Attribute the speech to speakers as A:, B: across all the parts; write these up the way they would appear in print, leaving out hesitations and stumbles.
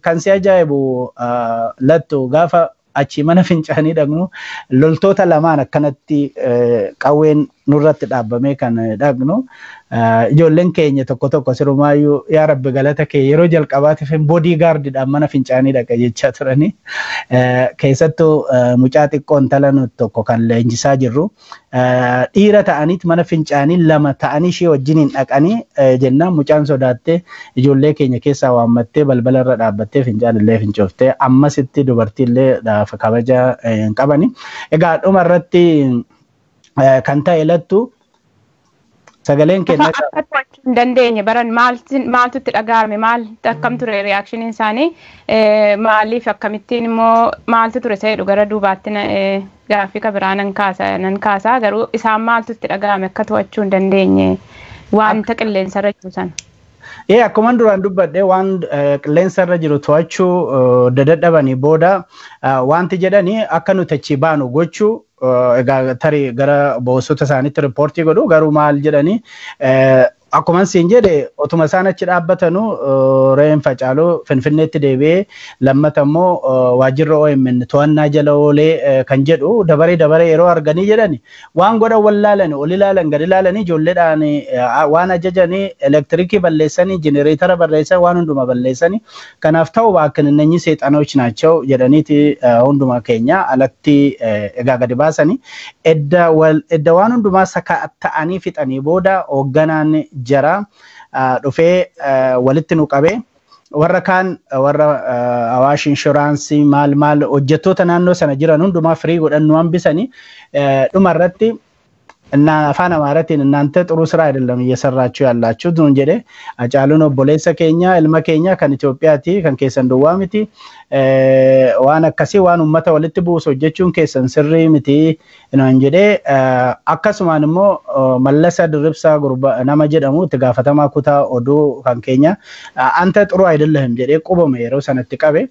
A: Kan si ajaa'ibu lattu, gaafa achi mana fincaanii dhaqnu loltoota lamaan akkanatti qawween nurratti dhaabbamee kan dhaqnu. Ijoolleen keenya tokko tokko sirumaayyuu "Yaa Rabbi, galata kee, yeroo jalqabaatiif bodyguardiidhaan mana fincaanii dhaqa" jechaa turani. Keessattuu mucaa xiqqoo intala tokko kan leenjisaa jirru, dhiira ta'aniit mana fincaanii lama ta'anii ishee wajjiniin dhaqanii jennaan, mucaan sodaattee ijoollee keenya keessaa waammattee balbala irra dhaabbattee fincaan illee fincooftee. Ammasitti dubartii illee kabaja hin qabani. Egaa dhuma irratti kan ta'e lattu, sagaleen
B: kenna. Akka to'achuu hin dandeenye baran maaltu itti dhaga'ame? Maal akkam ture reactioniin isaanii? Maaliif, akkamittiin immoo, maaltu ture isa jedhu gara duubaatti gaaffii ka biraa nan kaasa. Garuu isaan maaltu itti dhaga'ame akka to'achuu hin dandeenye wanta qilleensarra jiru sana?
A: Ee, akkuma duraan dubbadhe, waan qilleensarra jiru to'achuu dadhabanii booda wanti jedhanii akka nuti achi baanu gochuu. Egaa tarii gara boosota isaaniitti reportii godhu. Garuu maal jedhanii, akkuma siin jedhe, otuma isaan achi dhaabbatanuu reenfa Hacaaluu Finfinneetti deebi'ee, lammata immoo waajjirri OMN to'annaa jala oolee kan jedhu dabaree dabaree yeroo arganii jedhani, waan godhan wallaalani, ol ilaalan, gad ilaalanii, ijoolleedhaan waan ajajanii elektirikii balleessanii, jenereetara balleessan, waan hunduma balleessanii. Kanaaf ta'u baakkan እነኚህ ሰይጣኖች ናቸው jedhaniiti hunduma keenya alatti egaa gadi baasanii. Edda waan hundumaa sakatta'anii fixanii booda hoogganaan jara dhufee walitti nu qabee, warra kaan, warra Awaash Inshuraansii maal maal, hojjettoota naannoo sana jiran hundumaa firii godhan nu hambisanii. Dhuma irratti እና afaan Amaaraatiin "እናንተ ጥሩ ስራ አይደለም እየሰራችሁ ያላችሁት" nuun jedhe. "Hacaaluun obboleessa keenya, ilma keenya, kan Itoophiyaati, kan keessan duwwaa miti. Waan akkasii, waan uummata walitti buusu hojjechuun keessan sirrii miti" nuun jedhe. Akkasumaan immoo Mallasa Dirribsaa gurba nama jedhamu, itti gaafatamaa kutaa oduu kan keenya, "አንተ ጥሩ አይደለህም" jedhee qubame yeroo sanatti qabe.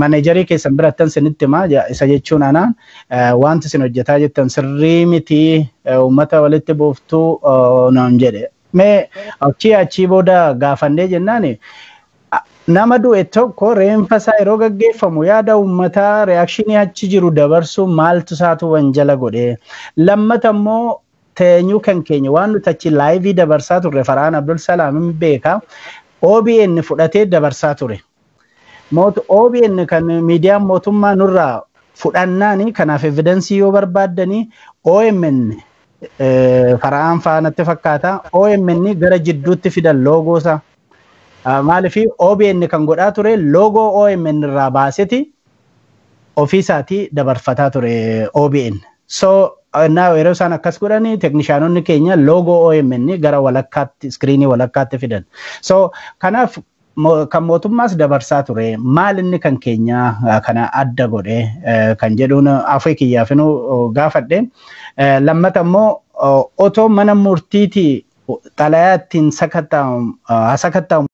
A: "Managerii keessan birattan sinitti himaa isa jechuun anaan, wanti isin hojjetaa jettan sirrii miti, uummata walitti buuftuu" nuun jedhe. Mee achii achii booda gaafannee jennaan, nama du'e tokko reenfa isaa yeroo gaggeeffamu yaada uummataa, reactionii achi jiru dabarsu maaltu isaatu wanjala godhe? Lammata immoo teenyuu kan keenya waan nuti achi liveii dabarsaa turre, Farhaan Abdul Salaam hin beeka, OBN fudhatee dabarsaa ture. OBN kan miidiyaan mootummaa nurraa fudhannaani, kanaaf evidenceii yoo barbaaddanii OMN Farhaan faanatti fakkaata, OMN gara jidduutti fidan logo isaa. Maaliif OBN kan godhaa ture logo OMN irraa baaseti ofiisaatii dabarfataa ture OBN. So yeroo isaan akkas godhani technicianonni keenya logo OMN gara walakkaatti, screenii walakkaatti fidan. So kanaaf kan mootummaas dabarsaa ture, maal inni kan keenya kana adda godhe kan jedhuun afii kiyyaafinuu gaafadhe. Lammata immoo otoo mana murtiitii xalayaa ittiin sakatta'amu